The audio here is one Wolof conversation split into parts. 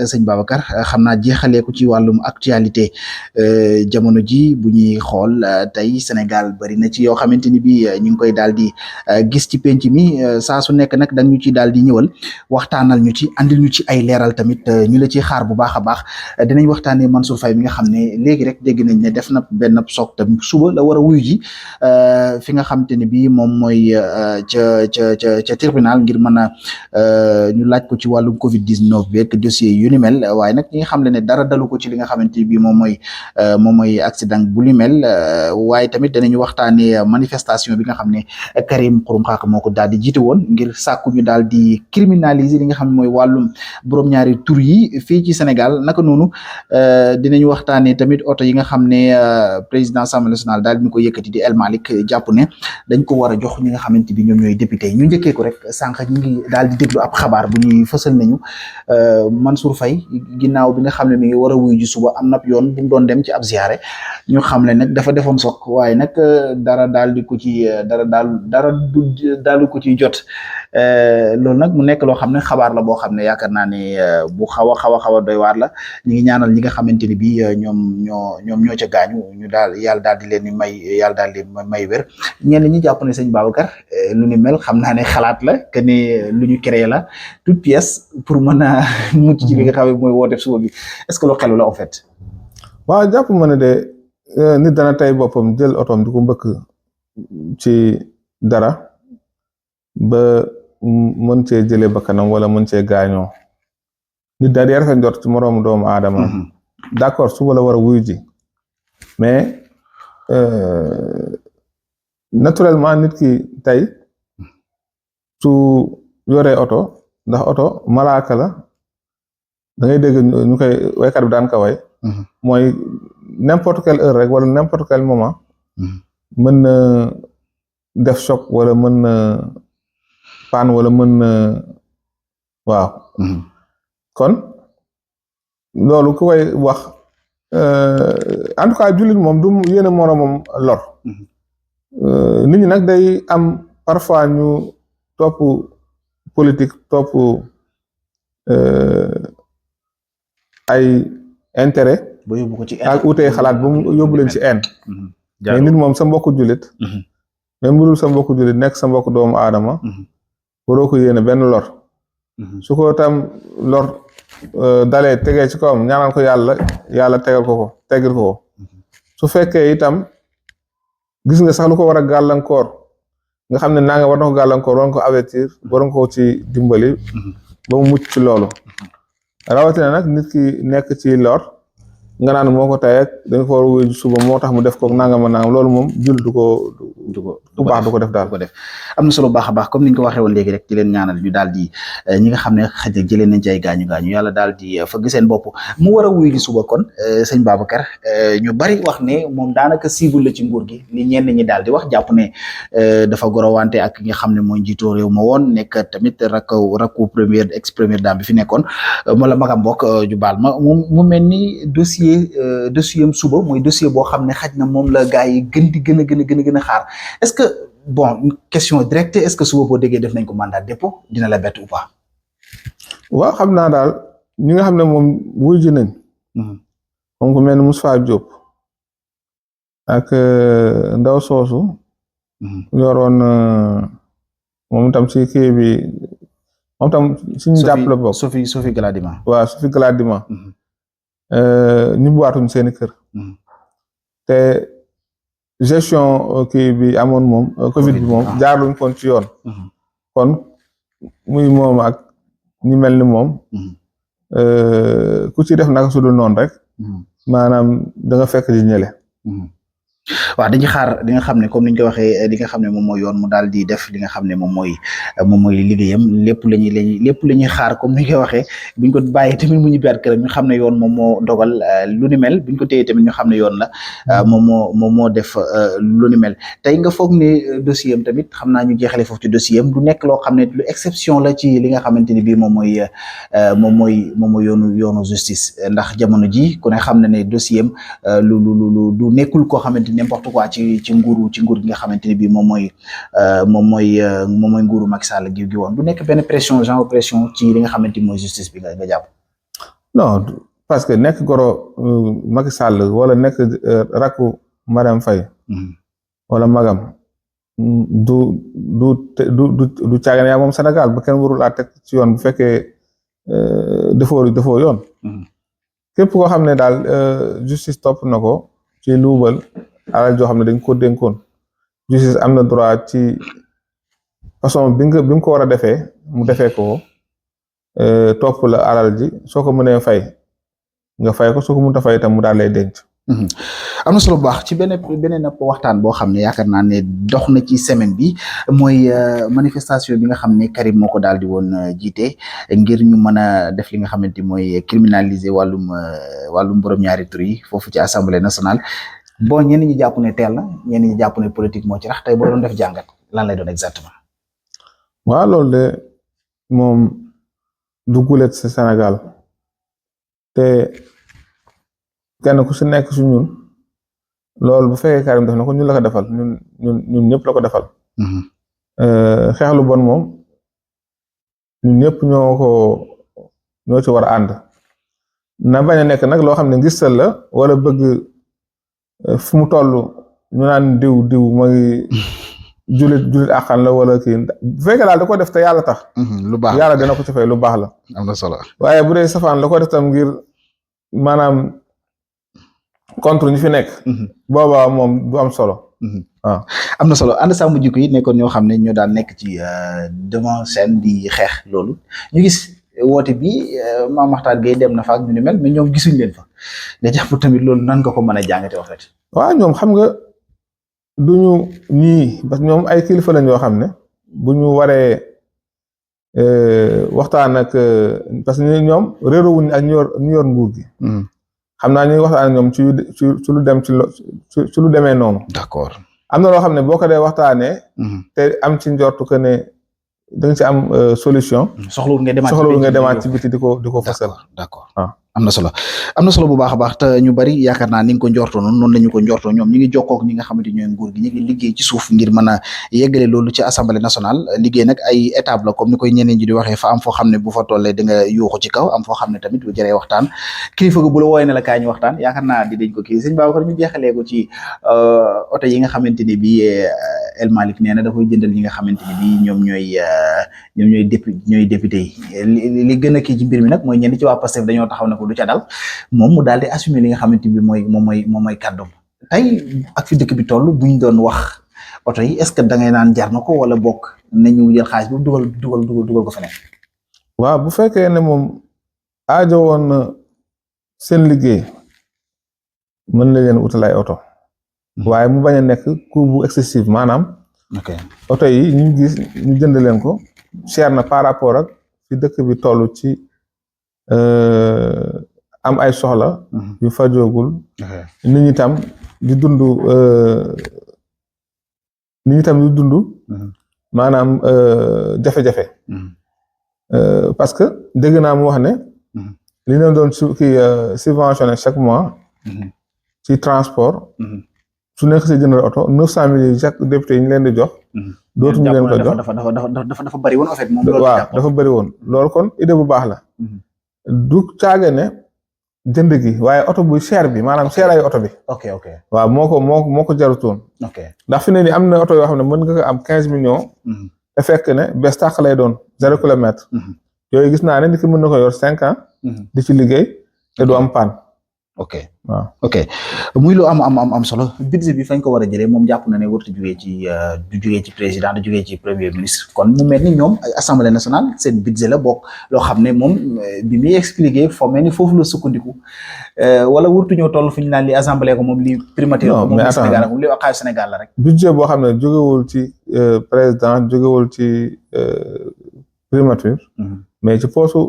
sëñ Babacar xam naa jeexalee ko ci wàllum actualité jamono ji bu ñuy xool tey Sénégal bari na ci yoo xamante ni bi ñu ngi koy daal di gis ci penc mi saa su nekk nag dañu ci daal di ñëwal waxtaanal ñu ci andil ñu ci ay leeral tamit ñu la ciy xaar bu baax a baax dinañ waxtaanee Mansour Faye mi nga xam ne léegi rek dégg nañ ne def na benn soog tam suba la war a wuyu ji fi nga xamante ne bi moom mooy ca tribunal ngir mën a ñu laaj ko ci wàllum Covid 19 beeg dossier yu ni mel waaye nag ñi nga xam ne dara dalu ko ci li nga xamante bi moom mooy accident bu li mel waaye tamit danañu waxtaanee manifestation bi nga xam ne Karim Xurum Xax moo ko daal di jiite woon ngir sàkku ñu daal di criminaliser li nga xam ne mooy wàllum borom ñaari tur yi fii ci Sénégal naka noonu dinañu waxtaanee tamit oto yi nga xam ne président Assemblée nationale daal di ko yëkkati di El Malick jàpp ne dañ ko war a jox ñi nga xamante bi ñoom ñooy député ñu njëkkee ko rek sànq ñu ngi daal di déglu ab xabaar bu ñuy fësal nañu Mansour Faye ginnaaw bi nga xam ne mi ngi war a wuyu ji suba am na yoon bu mu doon dem ci ab ziyaare ñu xam ne nag dafa defoon sok waaye nag dara daal di ko ci dara daal ko ciy jot loolu nag mu nekk loo xam ne xabaar la boo xam ne yaakaar naa ne bu xaw a doy waar la ñu ngi ñaanal ñi nga xamante ni bi ñoom ñoo ca gaañu ñu daal yàlla daal di leen di may wér ñenn ñi jàpp ne sëñ Babacar lu ni mel xam naa ne xalaat la que ne lu ñu créé la toute pièce pour mën a mucc ci li nga xam ne mooy woote suba bi est-ce que lu xelu la en fait. waaw jàpp ma ne de nit dana tey boppam jël otoom di ko mbëkk ci dara ba mën cee jëlee bakkanam wala mën cee gaañoo nit daal di rafet njort ci moroomu doomu aadama d'accord suba la war a wuyu ji mais naturellement nit ki tey su yoree oto ndax oto malaaka la da ngay dégg ñu koy waykat bi daan ka way mooy n'importe quelle heure rek wala n'importe quel moment mën na def choc wala mën na panne wala mën na waaw kon loolu ku koy wax en tout cas jullit moom du yéene moroomam lor nit ñi nag day am parfois ñu topp politique topp ay intérêt ak utee xalaat ba mu yóbbu leen ci haine mais nit moom sa mbokku jullit même bu dul sa mbokku jullit nekk sa mbokku doomu aadama waroo ko yéene benn lor su ko tam lor dalee tegee ci kawam ñaanal ko yàlla tegal ko teggil ko su fekkee itam gis nga sax lu ko war a gàllankoor nga xam ne naa nga war na ko gàllankoor waroon ko avertir waroon ko ci dimbali ba mu mucc ci loolu rawatina nag nit ki nekk ci lor nga naan moo ko tey ak dañ ko war a wuyu suba moo tax mu def ko nangam loolu moom jul du ko def daal. am na solo baax a baax comme ni ñu ko waxee woon léegi rek di leen ñaanal ñu daal di ñi nga xam ne xëy na jëlee nañ ci ay gaañu yàlla daal di fëgg seen bopp mu war a wuyu ji suba kon sëñ Babacar ñu bari wax ne moom daanaka cible la ci nguur gi li ñenn ñi daal di wax jàpp ne dafa gorowante ak nga xam ne mooy njiitoo réew ma woon nekk tamit rakku ex première dame bi fi nekkoon wala magam mbokk ju baal ma mu mel ni dossier am suba mooy dossier boo xam ne xaj na moom la gars yi gën a xaar est-ce que bon question directe est-ce que suba boo déggee def nañ ko mandat de dépôt dina la bett ou pas. waaw xam naa daal ñi nga xam ne moom wuy ji nañ. moom ku mel ni Moustapha Diop ak ndaw soosu. yoroon moom itam ci kii bi moom itam suñu jàpp la bokk. Sophie Gladima. waaw Sophie Gladima. ñu buwaatuñ seeni kër. te gestion kii bi amoon moom Covid bi moom jaarluñ kon ci yoon. kon muy moom ak ñu mel ni moom. ku ci def naka su dul noonu rek. maanaam da nga fekk di ñële. waaw dañuy xaar li nga xam ne comme ni ñu ko waxee li nga xam ne moom mooy yoon mu daal di def li nga xam ne moom mooy liggéeyam lépp la ñuy xaar comme ni ñu ko waxee buñ ko bàyyee tamit mu ñu biyaat këram ñu xam ne yoon moom moo dogal lu ni mel buñ ko téyee tamit ñu xam ne yoon la moom moo def lu ni mel tey nga foog ne dossier am tamit xam naa ñu jeexale foofu ci dossier am du nekk loo xam ne lu exception la ci li nga xamante ni bii moom mooy yoonu justice ndax jamono ji ku ne xam na ne dossier am lu nekkul koo xamante n'importe quoi ci nguur gi nga xamante ne bii moom mooy nguuru Macky Sall gi woon du nekk benn pression ci li nga xamante ni mooy justice bi nga jàpp. non parce que nekk goro Macky Sall wala nekk rakku Marème Faye wala magam du caagan yaa moom Sénégal ba kenn warul laa teg ci yoon bu fekkee defoo yoon képp koo xam ne daal justice topp na ko ci luubal alal joo xam ne dañ ko dénkoon justice am na droit ci façon bi mu ko war a defee mu defee ko topp la alal ji soo ko mënee fay nga fay ko soo ko mënta fay itam mu daal lay denc. am na solo bu baax ci beneen waxtaan boo xam ne yaakaar naa ne dox na ci semaine bi mooy manifestation bi nga xam ne Karim moo ko daal di woon jiite ngir ñu mën a def li nga xamante mooy criminaliser wàllum borom ñaari tur yi foofu ci assemblée nationale bon ñenn ñi jàpp ne teel na ñenn ñi jàpp ne politique moo ci rax tey boo doon def jàngat lan lay doon exactement. waaw loolu de moom du gulet ci Sénégal te kenn ku si nekk su ñun loolu bu fekkee Karim def na ko ñun la ko defal ñun ñëpp la ko defal. xeex lu bon moom ñun ñëpp ñoo ci war a ànd na bañ a nekk nag loo xam ne ngistal la wala bëgg fu mu toll ñu naan diw mooy julit àqan la wala kii bu fekkee daal da ko def te yàlla tax. lu baax yàlla dana ko ci fay lu baax la. am na solo waaye bu dee safaan la ko def tam ngir maanaam contre ñu fi nekk. boobaa moom du am solo. waaw am na solo ànd sàmm jikko yi nekkoon ñoo xam ne ñoo daan nekk ci devant scène di xeex loolu ñu gis woote bi Mame Mactar Gueye dem na fa ak ñu ni mel mais ñoom gisuñ leen fa nga jàpp tamit loolu nan nga ko mën a jàngate en fait. waaw ñoom xam nga duñu ñii parce que ñoom ay kilifa lañ yoo xam ne bu ñu waree waxtaan ak parce que ñoom réerowuñ ak ñu yor nguur gi. xam naa ñuy waxtaan ak ñoom ci lu dem ci lu demee noonu. d'accord am na loo xam ne boo ko dee waxtaanee. te am ci njortu que ne da nga ci am solution. soxlawul nga demaat ci biti di ko fasal. d'accord am na solo bu baax a baax te ñu bari yaakaar naa ni nga ko njortoo noonu la ñu ko njortoo ñoom ñi ngi jokkoo ak ñi nga xamante ñooy nguur gi ñi ngi liggéey ci suuf ngir mën a yeggale loolu ci assemblée nationale liggéey nag ay étape la comme ni koy ñeneen ñi di waxee fa am foo xam ne bu fa tollee da nga yuuxu ci kaw am foo xam ne tamit bu jëree waxtaan kilifa ga bu la wooyee ne la kaay ñu waxtaan yaakaar naa dañ ko kii sëñ Babacar ñu jeexalee ko ci oto yi nga xamante ne bi El Malick nee na da koy jëndal ñi nga xamante ne bi ñoom ñooy député yi li gën a kii ci mbir mi nag mooy ñenn ci waa Pastef dañoo taxaw ne ko du ca dal moom mu daal di assumer li nga xamante bi moom mooy kàddoom tey ak fi dëkk bi toll buñ doon wax oto yi est-ce que da ngay naan jar na ko wala bokk nañu jël xaalis bu dugal ko feneen. waaw bu fekkee ne moom aajo woon na seen liggéey mën na leen utal ay oto. waaye mu bañ a nekk coût bu excessif maanaam. ok oto yi ñu gis ñu jënd leen ko cher na par rapport ak fi dëkk bi toll ci. am ay soxla yu fajoogul nit ñi tam di dund maanaam jafe-jafe parce que dégg naa mu wax ne li leen doon subventionné chaque mois ci transport su nekk si jëndal oto 900 000 yi chaque député yi ñu leen di jox dootuñu leen ko jox dafa bari woon en fait moom waaw dafa bari woon loolu kon idée bu baax la du caage ne jënd gi waaye oto bu cher bi maanaam cher ay oto bi. ok waaw moo ko jarutoon. ok ndax fi ne nii am na oto yoo xam ne mën nga ko am 15 millions. te fekk ne bees tàq lay doon 0 kilomètre. yooyu gis naa ne nit ki mën na ko yor 5 ans. di ci liggéey te du am panne. ok waaw ok muy lu am solo budget bi fañ ko war a jëlee moom jàpp na ne warut a jugee ci président du jugee ci premier ministre kon mu mel ni ñoom assemblée nationale seen budget la bokk loo xam ne moom bi muy expliqué foo mel ni foofu la sukkandiku wala wartu ñoo toll fu ñu naan li assemblée ko moom li primature ko moom Sénégal moom li xaalis Sénégal la rek budget boo xam ne jógewul ci président jógewul ci primature mais ci poosu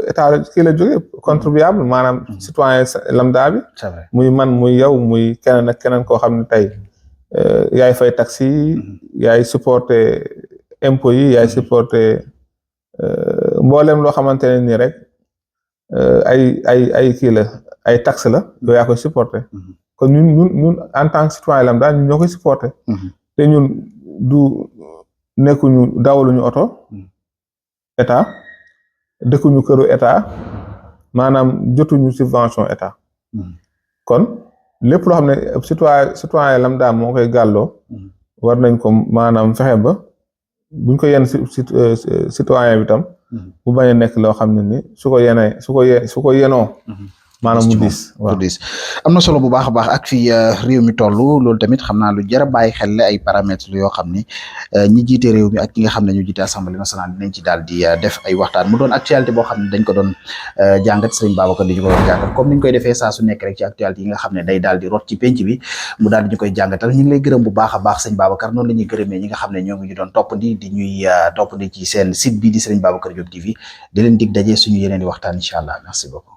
état kii la jógee contribuable maanaam citoyen lambda bi muy man muy yow muy keneen ak keneen koo xam ne tey yaay fay taxi yaay supporté impôts yi yaay supporté mboolem loo xamante ne nii rek ay kii la ay taxe la yow yaa koy supporté kon ñun en tant que citoyen lambda ñun ñoo koy supporté te ñun nekkuñu dawaluñu oto état dëkkuñu këru état maanaam jotuñu subvention état kon lépp loo xam ne citoyen lambda moo koy gàlloo war nañ ko maanaam fexe ba buñ ko yenn citoyen bi tam bu bañ a nekk loo xam ne ni su ko yenoo maanaam mu diis waaw am na solo bu baax a baax ak fii réew mi toll loolu tamit xam naa lu jar a bàyyi xel ay paramètres yoo xam ni ñi jiite réew mi ak ñi nga xam ne ñu jiite assemblée nationale dinañ ci daal di def ay waxtaan mu doon actualité boo xam ne dañ ko doon jàngat Serigne Babacar di ñu ko doon jàngat comme ni ñu koy defee saa su nekk rek ci actualité yi nga xam ne day daal di rot ci penc bi mu daal di ñu koy jàngatal ñu ngi lay gërëm bu baax a baax Serigne Babacar noonu la ñuy gërëmee ñi nga xam ne ñoo ngi ñu doon toppandi di ñuy toppandi ci seen site bi di Serigne Babacar Diop TV di leen dig daje suñu yeneen i waxtaan incha allah merci beaucoup